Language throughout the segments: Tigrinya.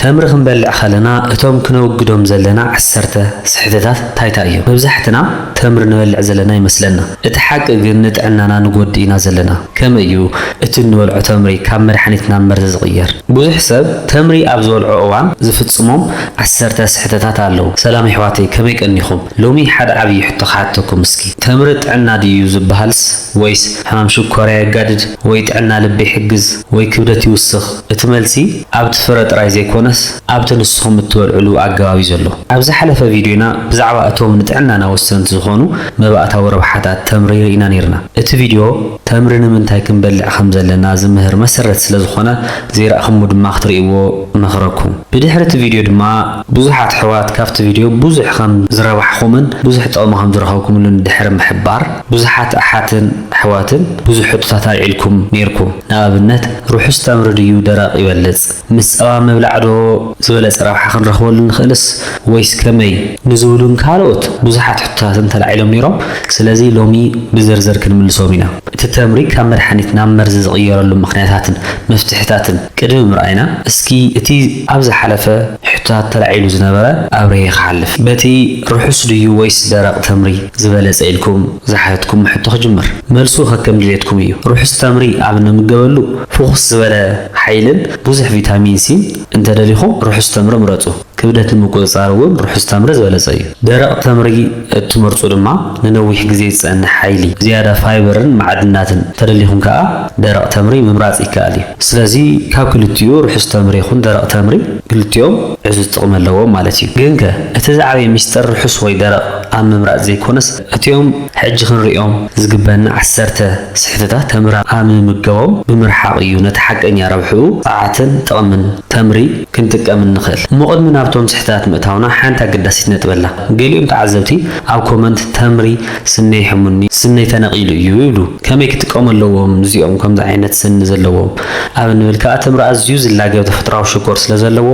ተምሪ ክንበልዕ ከለና እቶም ክነውግዶም ዘለና ዓሰርተ ስሕተታት እንታይ እንታይ እዮም? መብዛሕትና ተምሪ ንበልዕ ዘለና ይመስለና። እቲ ሓቂ ግን ንጥዕናና ንጎድእ ኢና ዘለና። ከመይ እዩ እቲ እንበልዖ ተምሪ ካብ መድሓኒት ናብ መርዚ ዝቕየር? ብዙሕ ሰብ ተምሪ ኣብ ዝበልዖ እዋን ዝፍጽሞም ዓሰርተ ስሕተታት ኣለዉ። ሰላም የሕዋተይ፣ ከመይ ቀኒኹም? ሎሚ ሓደ ዓብዪ ሕቶ ክሓተኩም እስኪ። ተምሪ ጥዕና ድዩ ዝበሃልስ ወይስ ሕማም ሽኮርያ የጋድድ ወይ ጥዕና ልቢ ይሕግዝ ወይ ክብደት ይውስኽ? እቲ መልሲ ኣብቲ ፍረ ጥራይ ዘይኮነስ ኣብቲ ንስኹም እትበልዕሉ ኣገባብ እዩ ዘሎ። ኣብ ዝሓለፈ ቪድዮና ብዛዕባ እቶም ንጥዕናና ወሰንቲ ዝኾኑ መባእታዊ ረብሓታት ተምሪ ርኢና ነይርና። እቲ ቪድዮ ተምሪ ንምንታይ ክንበልዕ ከም ዘለና ዝምህር መሰረት ስለ ዝኾነ ዘይረኣኹምዎ ድማ ክትርእይዎ እመኽረኩም። ብድሕሪ እቲ ቪድዮ ድማ ብዙሓት ኣሕዋት ካብቲ ቪድዮ ብዙሕ ከም ዝረባሕኹምን ብዙሕ ጥቕሚ ከም ዝረኸብኩምሉን ድሕሪ ምሕባር ብዙሓት ኣሓትን ኣሕዋትን ብዙሕ ሕቶታት ኣልዒልኩም ነይርኩም። ንኣብነት ርሑስ ተምሪ ድዩ ደረቕ ይበልጽ? ምስ ጸባ ምብላዕ ዶ ዝበለጸ ረብሓ ክንረኽበሉ ንኽእልስ ወይስ ከመይ? ንዝብሉን ካልኦት ብዙሓት ሕቶታትን ተላዒሎም ነይሮም። ስለዚ ሎሚ ብዝርዝር ክንምልሶም ኢና። እቲ ተምሪ ካብ መድሓኒት ናብ መርዚ ዝቕየረሉ ምኽንያታትን መፍትሕታትን ቅድሚ ምርኣይና እስኪ እቲ ኣብ ዝሓለፈ ሕቶታት ተላዒሉ ዝነበረ ኣብርሄ ክሓልፍ። በቲ ርሑስ ድዩ ወይስ ደረቕ ተምሪ ዝበለጸ ኢልኩም ዝሓተትኩም ሕቶ ክጅምር። መልሱ ከከም ድሌትኩም እዩ። ርሑስ ተምሪ ኣብ እንምገበሉ ፍኹስ ዝበለ ሓይልን ብዙሕ ቪታሚን ሲን እንተደሊኹም ርሑስ ተምሪ ምረጹ። ክብደት ንምቁጽጻር እውን ርሑስ ተምሪ ዝበለጸ እዩ። ደረቕ ተምሪ እትመርጹ ድማ ንነዊሕ ግዜ ዝጸንሕ ሓይሊ፣ ዝያዳ ፋይበርን ማዕድናትን እንተደሊኹም ከኣ ደረቕ ተምሪ ምምራጽ ይከኣል እዩ። ስለዚ ካብ ክልቲኡ ርሑስ ተምሪ ይኹን ደረቕ ተምሪ ክልቲኦም ዕዙዝ ጥቕሚ ኣለዎም ማለት እዩ። ግንከ እቲ ዝዓበየ ሚስጥር ርሑስ ወይ ደረቕ ኣብ ምምራጽ ዘይኮነስ እቲኦም ሕጂ ክንርእዮም ዝግበና ዓሰርተ ስሕተታት ተምሪ ኣብ ምምገቦም ብምርሓቕ እዩ። ነቲ ሓቀኛ ረብሕኡ፣ ጸዓትን ጥቕምን ተምሪ ክንጥቀም እንኽእል። እሞ ቅድሚ ናብቶም ስሕተታት ምእታውና ሓንቲ ኣገዳሲት ነጥቢ ኣላ። ገሊኦም ተዓዘብቲ ኣብ ኮመንት ተምሪ ስነይ ይሕሙኒ፣ ስነይ ተነቒሉ እዩ ይብሉ። ከመይ ክጥቀሙ ኣለዎም እዚኦም ከምዚ ዓይነት ስኒ ዘለዎም? ኣብ እንብል ከኣ ተምሪ ኣዝዩ ዝላገብ ተፈጥሮኣዊ ሽኮር ስለ ዘለዎ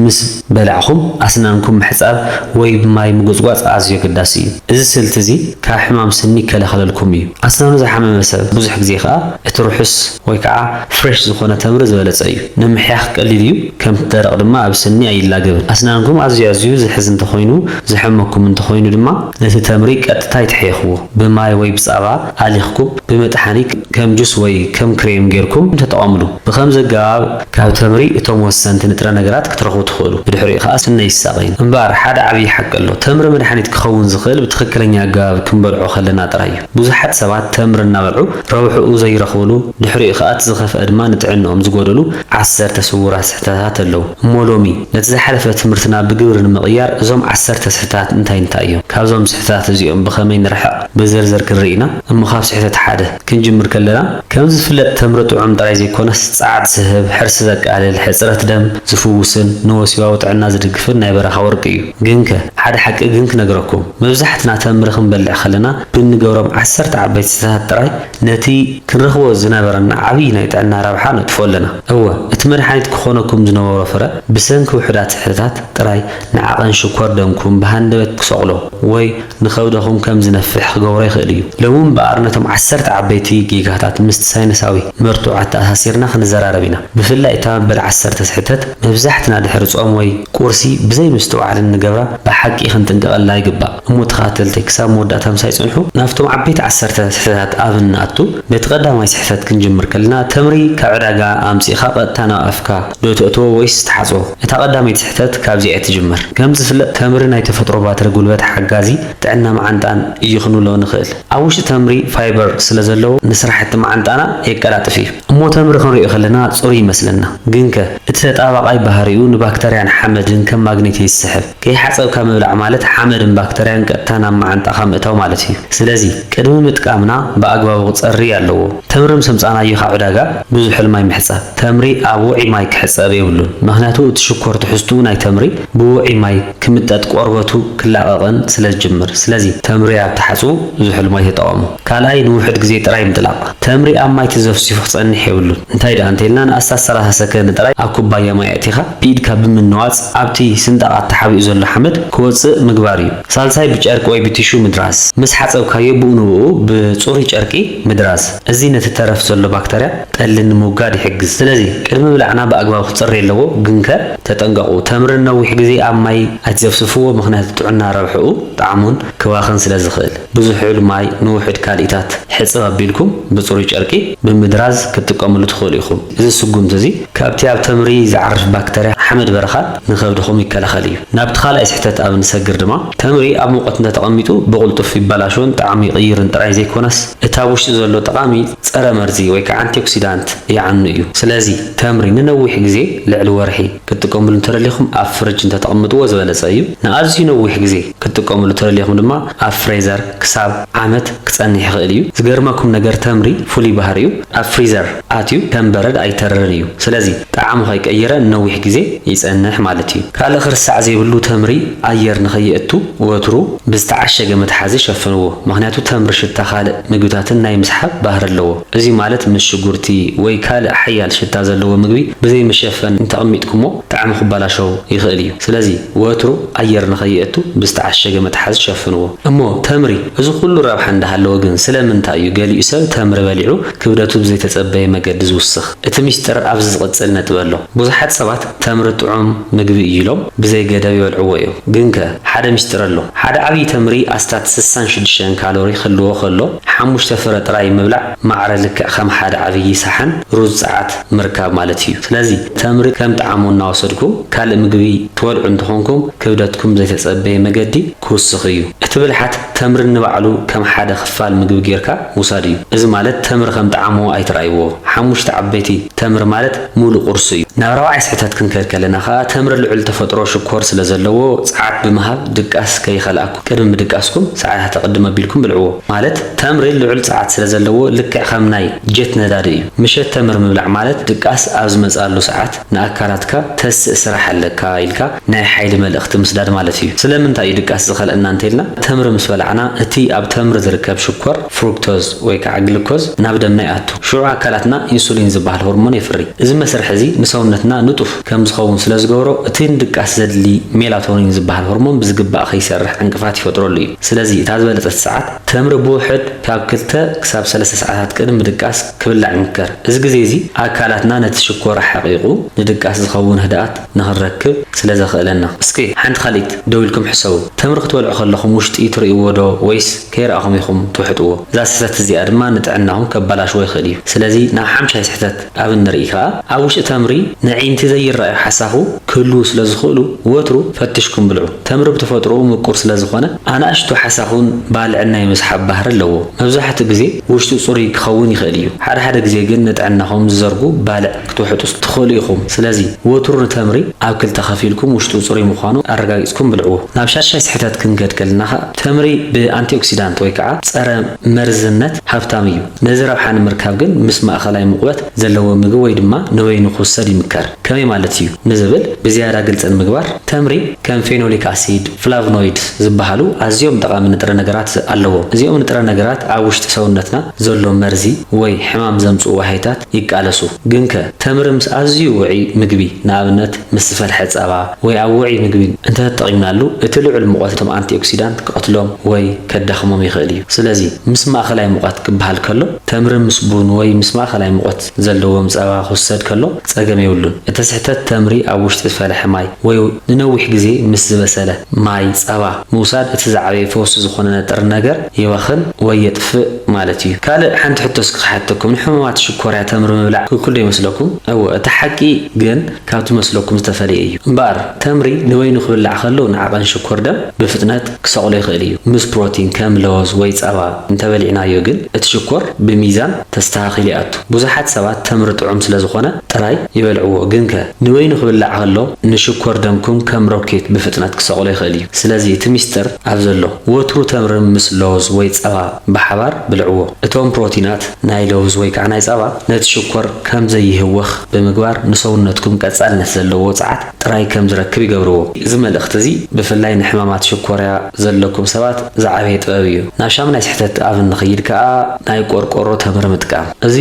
ምስ በላዕኹም ኣስናንኩም ምሕጻብ ወይ ብማይ ምጉጽጓጽ ኣዝዩ ኣገዳሲ እዩ። እዚ ስልቲ እዚ ካብ ሕማም ስኒ ይከላኸለልኩም እዩ። ኣስናኑ ዝሓመመ ሰብ ብዙሕ ግዜ ከኣ እቲ ርሑስ ወይ ከዓ ፍሬሽ ዝኾነ ተምሪ ዝበለጸ እዩ። ንምሕያኽ ቀሊል እዩ፣ ከም ደረቕ ድማ ኣብ ስኒ ኣይላገብን። ኣስናንኩም ኣዝዩ ኣዝዩ ዝሕዝ እንተኾይኑ፣ ዝሕመኩም እንተኾይኑ ድማ ነቲ ተምሪ ቀጥታ ኣይትሕየኽዎ። ብማይ ወይ ብጻባ ኣሊኽኩም ብምጥሓኒ ከም ጁስ ወይ ከም ክሬም ጌርኩም ተጠቐምሉ። ብኸምዚ ኣገባብ ካብ ተምሪ እቶም ወሰንቲ ንጥረ ነገራት ክትረኽቡ ትኽእሉ። ብድሕሪኡ ከኣ ስነ ይሳቐይን። እምበኣር ሓደ ዓብዪ ሓቂ ኣሎ። ተምሪ መድሓኒት ክኸውን ዝኽእል ብትኽክለኛ ኣገባብ ክንበልዖ ከለና ጥራይ እዩ። ብዙሓት ሰባት ተምሪ እናበልዑ ረብሕኡ ዘይረኽብሉ፣ ድሕሪኡ ከኣ እቲ ዝኸፍአ ድማ ንጥዕንኦም ዝጎደሉ ዓሰርተ ስዉራት ስሕተታት ኣለዉ። እሞ ሎሚ ነቲ ዝሓለፈ ትምህርትና ብግብሪ ንምቕያር እዞም ዓሰርተ ስሕተታት እንታይ እንታይ እዮም? ካብዞም ስሕተታት እዚኦም ብኸመይ ንርሕቕ? ብዝርዝር ክንርኢ ኢና። እሞ ካብ ስሕተት ሓደ ክንጅምር ከለና፣ ከም ዝፍለጥ ተምሪ ጥዑም ጥራይ ዘይኮነስ ጸዓት ዝህብ፣ ሕርሲ ዘቃልል፣ ሕጽረት ደም ዝፍውስን ንወሲባዊ ጥዕና ዝድግፍን ናይ በረኻ ወርቂ እዩ። ግንከ ሓደ ሓቂ ግን ክነግረኩም፣ መብዛሕትና ተምሪ ክንበልዕ ከለና ብንገብሮም ዓሰርተ ዓበይቲ ስሕተታት ጥራይ ነቲ ክንረኽቦ ዝነበረና ዓብዪ ናይ ጥዕና ረብሓ ነጥፎ ኣለና። እወ፣ እቲ መድሓኒት ክኾነኩም ዝነበሮ ፍረ ብሰንኪ ውሑዳት ስሕተታት ጥራይ ንዓቐን ሽኮር ደምኩም ብሃንደበት ክሰቕሎ ወይ ንኸብደኹም ከም ዝነፍሕ ክገብሮ ይኽእል እዩ። ሎሚ እምበኣር ነቶም ዓሰርተ ዓበይቲ ጌጋታት ምስቲ ሳይንሳዊ መርትዖ ኣተኣሳሲርና ክንዘራረብ ኢና። ብፍላይ እታ መበል ዓሰርተ ስሕተት መብዛሕትና ድሕሪ ጾም ወይ ቁርሲ ብዘይ ምስትውዓል እንገብራ ብሓቂ ክንጥንቀቐላ ይግባእ። እሞ ተኸታተልተይ ክሳብ መወዳእታ ምሳይ ጽንሑ። ናብቶም ዓበይቲ ዓሰርተ ስሕተታት ኣብ እንኣቱ በቲ ቀዳማይ ስሕተት ክንጅምር ከለና ተምሪ ካብ ዕዳጋ ኣምጺእኻ ቀጥታ ናብ ኣፍካ ዶ ተእትዎ ወይስ ትሓጽቦ? እታ ቀዳመይቲ ስሕተት ካብዚኣ እያ ትጅምር። ከም ዝፍለጥ ተምሪ ናይ ተፈጥሮ ባትሪ ጉልበት ሓጋዚ ጥዕና መዓንጣን እዩ ክንብሎ ንኽእል። ኣብ ውሽጢ ተምሪ ፋይበር ስለ ዘለዎ ንስራሕቲ መዓንጣና የቀላጥፍ እዩ። እሞ ተምሪ ክንሪኦ ከለና ጽሩይ ይመስለና። ግንከ እቲ ተጣባቓይ ባህሪኡ ንባክተርያን ሓመድን ከም ማግኔት እዩ ዝስሕብ። ከይሓጸብካ ምብላዕ ማለት ሓመድን ባክተርያን ቀጥታ ናብ መዓንጣኻ ምእታው ማለት እዩ። ስለዚ ቅድሚ ምጥቃምና ብኣግባቡ ክጸሪ ኣለዎ። ተምሪ ምስ ኣምጻእናዮ ካብ ዕዳጋ ብዙሕ ሕልማይ ምሕጻብ። ተምሪ ኣብ ውዑይ ማይ ክሕጸብ የብሉን። ምኽንያቱ እቲ ሽኮር ትሕዝትኡ ናይ ተምሪ ብውዑይ ማይ ክምጠጥ ቆርበቱ ክላቐቕን ስለ ዝጅምር። ስለዚ ተምሪ ኣብ ትሓጽቡ ዝሑል ማይ ተጠቐሙ። ካልኣይ ንውሑድ ግዜ ጥራይ ምጥላቕ። ተምሪ ኣብ ማይ ተዘፍሲፉ ክጸንሕ የብሉን። እንታይ ደኣ እንተኢልና ንኣስታት ሰላሳ ሰከንድ ጥራይ ኣብ ኩባያ ማይ ኣእቲኻ ብኢድካ ብምንዋጽ ኣብቲ ስንጣቓት ተሓቢኡ ዘሎ ሓመድ ክወጽእ ምግባር እዩ። ሳልሳይ ብጨርቂ ወይ ብቲሹ ምድራስ። ምስ ሓጸብካዮ ብኡ ንብኡ ብጽሩይ ጨርቂ ምድራስ። እዚ ነቲ ተረፍ ዘሎ ባክተርያ ጠሊ ንምውጋድ ይሕግዝ። ስለዚ ቅድሚ ምብላዕና ብኣግባቡ ክጽሪ ኣለዎ፣ ግንከ ተጠንቀቑ። ተምሪ ነዊሕ ግዜ ኣብ ማይ ኣይትዘፍስፍዎ፣ ምኽንያቱ ጥዑና ረብሕኡ ጣዕሙን ክባኽን ስለ ዝኽእል። ብዙሑል ማይ ንውሑድ ካልኢታት ሕጽብ ኣቢልኩም ብጽሩይ ጨርቂ ብምድራዝ ክትጥቀምሉ ትኽእሉ ኢኹም። እዚ ስጉምቲ እዚ ካብቲ ኣብ ተምሪ ዝዓርፍ ባክተርያ ሓመድ በረኻን ንኸብድኹም ይከላኸል እዩ። ናብቲ ካልኣይ ስሕተት ኣብ ንሰግር ድማ፣ ተምሪ ኣብ ሙቐት እንተተቐሚጡ ብቕልጡፍ ይበላሾን ጣዕሙ ይቕይርን ጥራይ ዘይኮነስ፣ እቲ ኣብ ውሽጢ ዘሎ ጠቓሚ ጸረ መርዚ ወይ ከዓ ኣንቲኦክሲዳንት ይዓኑ እዩ። ስለዚ ተምሪ ንነዊሕ ግዜ ልዕሊ ወርሒ ክትጥቀምሉ እንተደሊኹም ኣብ ፍርጅ እንተተቐምጥዎ ዝበለጸ እዩ። ንኣዝዩ ነዊሕ ግዜ ክትጥቀምሉ እንተደሊኹም ድማ ኣብ ፍሬዘር ክሳብ ዓመት ክጸንሕ ይኽእል እዩ። ዝገርመኩም ነገር ተምሪ ፍሉይ ባህሪኡ ኣብ ፍሪዘር ኣትዩ ከም በረድ ኣይተርርን እዩ። ስለዚ ጣዕሙ ከይቀየረ ንነዊሕ ግዜ ይጸንሕ ማለት እዩ። ካልእ ክርሳዕ ዘይብሉ ተምሪ ኣየር ንኸይእቱ ወትሩ ብዝተዓሸገ መትሓዚ ሸፍንዎ። ምኽንያቱ ተምሪ ሽታ ካልእ ምግብታትን ናይ ምስሓብ ባህሪ ኣለዎ። እዚ ማለት ምስ ሽጉርቲ ወይ ካልእ ሓያል ሽታ ዘለዎ ምግቢ ብዘይ መሸፈኒ እንተቐሚጥኩሞ ጣዕሙ ክበላሸው ይኽእል እዩ። ስለዚ ወትሩ ኣየር ንኸይእቱ ብዝተዓሸገ መትሓዚ ሸፍንዎ። እሞ ተምሪ እዚ ኩሉ ረብሓ እንዳሃለዎ ግን ስለምንታይ እዩ ገሊኡ ሰብ ተምሪ በሊዑ ክብደቱ ብዘይተጸበየ መገዲ ዝውስኽ? እቲ ሚስጥር ኣብዚ ዝቕጽል ነጥቢ ኣሎ። ብዙሓት ሰባት ተምሪ ጥዑም ምግቢ እዩ ኢሎም ብዘይ ገደብ ይበልዕዎ እዮም። ግንከ ሓደ ሚስጥር ኣሎ። ሓደ ዓብዪ ተምሪ ኣስታት ስሳን ሽዱሽተን ካሎሪ ክህልዎ ከሎ፣ ሓሙሽተ ፍረ ጥራይ ምብላዕ ማዕረ ልክዕ ከም ሓደ ዓብዪ ሰሓን ሩዝ ጸዓት ምርካብ ማለት እዩ። ስለዚ ተምሪ ከም ጣዕሙ እናወሰድኩም ካልእ ምግቢ ትበልዑ እንተኾንኩም ክብደትኩም ብዘይተጸበየ መገዲ ክውስኽ እዩ። እቲ ብልሓት ተምሪ ንባዕሉ ከም ሓደ ክፋል ምግቢ ጌርካ ምውሳድ እዩ። እዚ ማለት ተምሪ ከም ጣዕሙ ኣይትርኣይዎ። ሓሙሽተ ዓበይቲ ተምሪ ማለት ሙሉእ ቁርሲ እዩ። ናብ ራብዓይ ስሕተት ክንከድ ከለና ከኣ ተምሪ ልዑል ተፈጥሮ ሽኮር ስለ ዘለዎ ጸዓት ብምሃብ ድቃስ ከይኸልኣኩም ቅድሚ ምድቃስኩም ሰዓታት ኣቐድም ኣቢልኩም ብልዕዎ። ማለት ተምሪ ልዑል ጸዓት ስለ ዘለዎ ልክዕ ከም ናይ ጀት ነዳዲ እዩ። ምሸት ተምሪ ምብላዕ ማለት ድቃስ ኣብ ዝመጽኣሉ ሰዓት ንኣካላትካ ተስእ ስራሕ ኣለካ ኢልካ ናይ ሓይሊ መልእኽቲ ምስዳድ ማለት እዩ። ስለምንታይ እዩ ድቃስ ዝኸልኣና እንተኢልና፣ ተምሪ ምስ በላዕና እቲ ኣብ ተምሪ ዝርከብ ሽኮር ፍሩክቶዝ ወይ ከዓ ግሉኮዝ ናብ ደምና ይኣቱ። ሽዑ ኣካላትና ኢንሱሊን ዝበሃል ሆርሞን የፍሪ። እዚ መስርሕ እዚ ንሰውነትና ንጡፍ ከም ዝኸውን ስለ ዝገብሮ፣ እቲ ንድቃስ ዘድሊ ሜላቶኒን ዝበሃል ሆርሞን ብዝግባእ ከይሰርሕ ዕንቅፋት ይፈጥረሉ እዩ። ስለዚ እታ ዝበለጸት ሰዓት ተምሪ ብውሕድ ካብ ክልተ ክሳብ ሰለስተ ሰዓታት ቅድሚ ድቃስ ክብላዕ ይምከር። እዚ ግዜ እዚ ኣካላትና ነቲ ሽኮር ሓቒቑ ንድቃስ ዝኸውን ህድኣት ንኽንረክብ ስለ ዘኽእለና። እስኪ ሓንቲ ካልኢት ደው ኢልኩም ሕሰቡ። ተምሪ ክትበልዑ ከለኹም ውሽጢ ትርእይዎ ዶ ወይስ ከይረኣኹም ኢኹም ትውሕጥዎ? እዛ ስሕተት እዚኣ ድማ ንጥዕናኹም ከባላሽዎ ይኽእል እዩ። ስለዚ ናብ ሓምሻይ ስሕተት ኣብ እንርኢ ከኣ፣ ኣብ ውሽጢ ተምሪ ንዒንቲ ዘይረኣዩ ሓሳኹ ክህልዉ ስለ ዝኽእሉ ወትሩ ፈትሽኩም ብልዑ። ተምሪ ብተፈጥሮኡ ምቁር ስለ ዝኾነ ኣናእሽቱ ሓሳኹን ባልዕን ናይ ምስሓብ ባህሪ ኣለዎ። መብዛሕትኡ ግዜ ውሽጡ ጽሩይ ክኸውን ይኽእል እዩ። ሓደ ሓደ ግዜ ግን ንጥዕናኹም ዝዘርጉ ባልዕ ክትውሕጡ ትኽእሉ ኢኹም። ስለዚ ወትሩ ንተምሪ ኣብ ክልተ ከፊልኩም ውሽጡ ጽሩይ ምዃኑ ኣረጋጊጽኩም ብልዕዎ። ናብ ሻድሻይ ስሕተት ክንከድ ከለና ኸኣ ተምሪ ብኣንቲኦክሲዳንት ወይ ከዓ ጸረ መርዝነት ሃብታም እዩ። ነዚ ረብሓ ንምርካብ ግን ምስ ማእኸላይ ሙቕበት ዘለዎ ምግቢ ወይ ድማ ንበይኑ ክውሰድ ይምከር። ከመይ ማለት እዩ ንዝብል ብዝያዳ ግልጺ ንምግባር፣ ተምሪ ከም ፌኖሊክ ኣሲድ፣ ፍላቭኖይድስ ዝበሃሉ ኣዝዮም ጠቓሚ ንጥረ ነገራት ኣለዎ። እዚኦም ንጥረ ነገራት ኣብ ውሽጢ ሰውነትና ዘሎ መርዚ ወይ ሕማም ዘምጽኡ ዋህይታት ይቃለሱ። ግንከ ተምሪ ምስ ኣዝዩ ውዑይ ምግቢ፣ ንኣብነት ምስ ዝፈልሐ ጸባ ወይ ኣብ ውዑይ ምግቢ እንተተጠቒምናሉ፣ እቲ ልዑል ሙቐት እቶም ኣንቲኦክሲዳንት ክቐትሎም ወይ ከዳኽሞም ይኽእል እዩ። ስለዚ ምስ ማእኸላይ ሙቐት ክበሃል ከሎ፣ ተምሪ ምስ ቡን ወይ ምስ ማእኸላይ ሙቐት ዘለዎም ጸባ ክውሰድ ከሎ ጸገም የብሉን። እቲ ስሕተት ተምሪ ኣብ ውሽጢ ዝፈለሐ ማይ ወይ ንነዊሕ ግዜ ምስ ዝበሰለ ማይ፣ ጸባ፣ ምውሳድ እቲ ዝዓበየ ፈውሲ ዝኾነ ንጥረ ነገር የባኽን ወይ የጥፍእ ማለት እዩ። ካልእ ሓንቲ ሕቶ እስኪ ክሓተኩም፣ ንሕሙማት ሽኮርያ ተምሪ ምብላዕ ክልኩል ዶ ይመስለኩም? እወ፣ እቲ ሓቂ ግን ካብ ትመስለኩም ዝተፈለየ እዩ። እምበኣር ተምሪ ንበይኑ ክብላዕ ከሎ ንዓቐን ሽኮር ደም ብፍጥነት ክሰቕሎ ይኽእል እዩ። ምስ ፕሮቲን ከም ለውዝ ወይ ጸባ እንተበሊዕናዮ ግን እቲ ሽኮር ብሚዛን ተስተኻኺሉ ይኣቱ። ብዙሓት ሰባት ተምሪ ጥዑም ስለ ዝኾነ ጥራይ ይበልዕዎ፣ ግንከ ንበይኑ ክብላዕ ከሎ ንሽኮር ደምኩም ከም ሮኬት ብፍጥነት ክሰቕሎ ይኽእል እዩ። ስለዚ እቲ ሚስጥር ኣብዚ ኣሎ። ወትሩ ተምሪ ምስ ለውዝ ወይ ጸባ ብሓባር ብልዕዎ። እቶም ፕሮቲናት ናይ ለውዝ ወይ ከዓ ናይ ጸባ ነቲ ሽኮር ከም ዘይህወኽ ብምግባር ንሰውነትኩም ቀጻልነት ዘለዎ ጸዓት ጥራይ ከም ዝረክብ ይገብርዎ። እዚ መልእኽቲ እዚ ብፍላይ ንሕማማት ሽኮርያ ዘለኩም ሰባት ዝዓበየ ጥበብ እዩ። ናብ ሻምናይ ስሕተት ኣብ እንኸይድ ከኣ ናይ ቆርቆሮ ተምሪ ምጥቃም። እዚ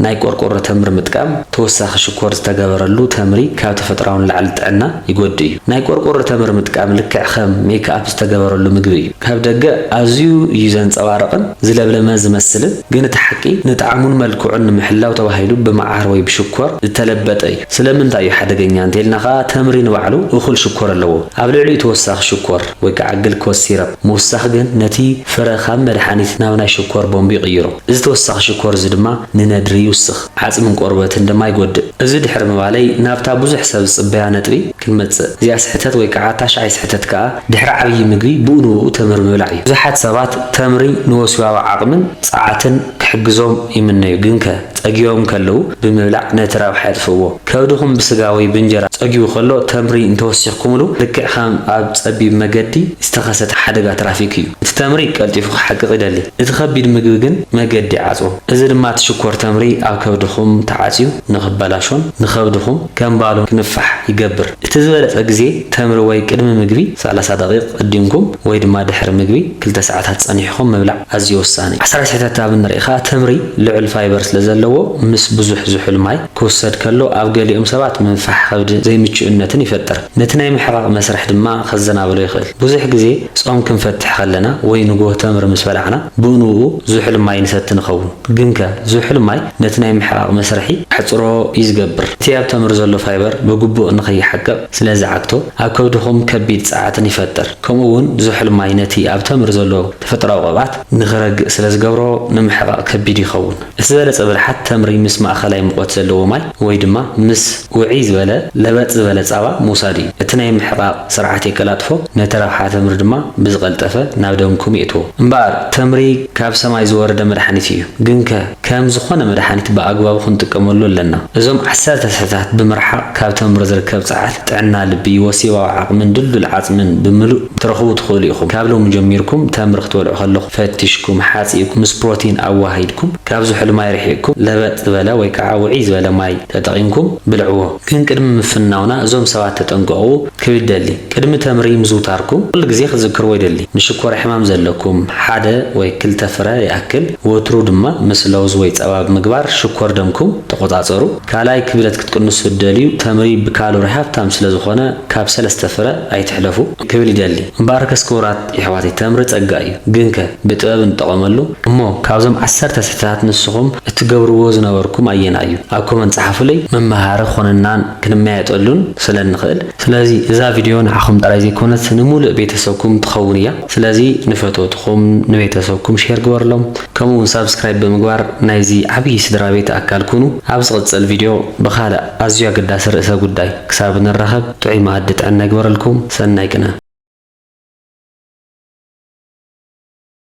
ናይ ቆርቆሮ ተምሪ ምጥቃም ተወሳኺ ሽኮር ዝተገበረሉ ተምሪ ካብ ተፈጥራዊ ንላዕሊ ጥዕና ይጎድእ እዩ። ናይ ቆርቆሮ ተምሪ ምጥቃም ልክዕ ከም ሜክኣፕ ዝተገበረሉ ምግቢ እዩ። ካብ ደገ ኣዝዩ እዩ ዘንጸባርቕን ዝለብለመ ዝመስልን፣ ግን እቲ ሓቂ ንጣዕሙን መልክዑን ንምሕላው ተባሂሉ ብመዓር ወይ ብሽኮር ዝተለበጠ እዩ። ስለምንታይ እዩ ሓደገኛ እንተኢልና ከኣ ተምሪ ንባዕሉ እኹል ሽኮር ኣለዎ። ኣብ ልዕሊኡ ተወሳኺ ሽኮር ወይ ከዓ ግልኮስ ሲረፕ ምውሳኽ ግን ነቲ ፍረ ካብ መድሓኒት ናብ ናይ ሽኮር ቦምብ ይቕይሮ። እዚ ተወሳኺ ሽኮር እዚ ድማ ንነድሪ ይውስኽ፣ ዓጽምን ቆርበትን ድማ ይጎድእ። እዚ ድሕሪ ምባለይ ናብታ ብዙሕ ሰብ ዝጽበያ ነጥቢ ክንመጽእ። እዚኣ ስሕተት ወይ ከዓ ታሽዓይ ስሕተት ከዓ ድሕሪ ዓብዪ ምግቢ ብኡ ንብኡ ተምሪ ምብላዕ እዩ። ብዙሓት ሰባት ተምሪ ንወሲባዊ ዓቕምን ጸዓትን ክሕግዞም ይምነዩ፣ ግንከ ጸጊቦም ከለዉ ብምብላዕ ነቲ ረብሓ የጥፍእዎ። ከብድኹም ብስጋ ወይ ብእንጀራ ጸጊቡ ከሎ ተምሪ እንተወሲኽኩምሉ ልክዕ ከም ኣብ ጸቢብ መገዲ ዝተኸሰተ ሓደጋ ትራፊክ እዩ። እቲ ተምሪ ቀልጢፉ ክሓቅቕ ይደሊ፣ እቲ ከቢድ ምግቢ ግን መገዲ ይዓጽዎ። እዚ ድማ እቲ ሽኮር ተምሪ ኣብ ከብድኹም ተዓጽዩ ንኽበላሾን ንኸብድኹም ከም ባሎን ክንፋሕ ይገብር። እቲ ዝበለጸ ግዜ ተምሪ ወይ ቅድሚ ምግቢ ሰላሳ ደቂቕ ቅዲምኩም ወይ ድማ ድሕሪ ምግቢ ክልተ ሰዓታት ጸኒሕኩም ምብላዕ ኣዝዩ ወሳኒ። ዓስራይ ስሕተት ኣብ እንርኢ ከኣ ተምሪ ልዑል ፋይበር ስለ ዘለዎ ምስ ብዙሕ ዝሑል ማይ ክውሰድ ከሎ ኣብ ገሊኦም ሰባት ምንፋሕ ከብዲ ዘይምችእነትን ይፈጥር። ነቲ ናይ ምሕቓቕ መስርሕ ድማ ከዘናብሎ ይኽእል። ብዙሕ ግዜ ጾም ክንፈትሕ ከለና ወይ ንግሆ ተምሪ ምስ በላዕና ብኡ ንብኡ ዝሑል ማይ ንሰቲ ንኸውን። ግንከ ዝሑል ማይ ነቲ ናይ ምሕቓቕ መስርሒ ኣሕጽሮ እዩ ዝገብር። እቲ ኣብ ተምሪ ዘሎ ፋይበር ብግቡእ ንኸይሓቅቕ ስለ ዝዓግቶ ኣብ ከብድኹም ከቢድ ጸዓትን ይፈጥር። ከምኡ እውን ዝሑል ማይ ነቲ ኣብ ተምሪ ዘሎ ተፈጥሮኣዊ ቅብኣት ንኽረግእ ስለ ዝገብሮ ንምሕቓቕ ከቢድ ይኸውን። እቲ ዝበለጸ ብልሓት ተምሪ ምስ ማእኸላይ ሙቐት ዘለዎ ማይ ወይ ድማ ምስ ውዕይ ዝበለ ለበጥ ዝበለ ጻባ ምውሳድ እዩ። እቲ ናይ ምሕቓቕ ስርዓት የቀላጥፎ፣ ነቲ ረብሓ ተምሪ ድማ ብዝቐልጠፈ ናብ ደምኩም የእትዎ። እምበኣር ተምሪ ካብ ሰማይ ዝወረደ መድሓኒት እዩ። ግንከ ከም ዝኾነ መድሓኒት ብኣግባቡ ክንጥቀመሉ ኣለና። እዞም ዓሰርተ ስሕተታት ብምርሓቕ ካብ ተምሪ ዝርከብ ጸዓት ጥዕና ልቢ፣ ወሲባዊ ዓቕምን ድልዱል ዓጽምን ብምሉእ ክትረኽቡ ትኽእሉ ኢኹም። ካብ ሎሚ ጀሚርኩም ተምሪ ክትበልዑ ከለኹም ፈቲሽኩም፣ ሓጺብኩም፣ ምስ ፕሮቲን ኣወሃሂድኩም፣ ካብ ዝሑል ማይ ርሒቕኩም ለበጥ ዝበለ ወይ ከዓ ውዕይ ዝበለ ማይ ተጠቒምኩም ብልዕዎ። ግን ቅድሚ ምፍናውና እዞም ሰባት ተጠንቀቑ ክብል ይደሊ። ቅድሚ ተምሪ ምዝውታርኩም ኩሉ ግዜ ክትዝክርዎ ይደሊ። ንሽኮር ሕማም ዘለኩም ሓደ ወይ ክልተ ፍረ ይኣክል፣ ወትሩ ድማ ምስ ለውዝ ወይ ጸባ ብምግባር ሽኮር ደምኩም ተቆጻጸሩ። ካልኣይ ክብደት ክትቅንሱ ትደልዩ፣ ተምሪ ብካሎሪ ሃብታም ስለ ዝኾነ ካብ ሰለስተ ፍረ ኣይትሕለፉ ክብል ይደሊ። እምበኣርከስ ክቡራት የሕዋተይ ተምሪ ጸጋ እዩ፣ ግንከ ብጥበብ ንጠቐመሉ። እሞ ካብዞም ዓሰርተ ስሕተታት ንስኹም እትገብርዎ ዝነበርኩም ኣየናይ እዩ? ኣብ ኮመንት ጸሓፉለይ። መመሃሪ ክኾነናን ክንመያየጠሉን ስለ እንኽእል። ስለዚ እዛ ቪድዮ ንዓኹም ጥራይ ዘይኮነት ንምሉእ ቤተሰብኩም ትኸውን እያ። ስለዚ ንፈተውትኹም ንቤተሰብኩም ሼር ግበርሎም። ከምኡ እውን ሳብስክራይብ ብምግባር ናይዚ ዓብዪ ስድራ ቤት ኣካል ኩኑ። ኣብ ዝቕጽል ቪድዮ ብኻልእ ኣዝዩ ኣገዳሲ ርእሰ ጉዳይ ክሳብ ንራኸብ ጥዑይ መኣዲ ጥዕና ይግበረልኩም። ሰናይ ቅነ።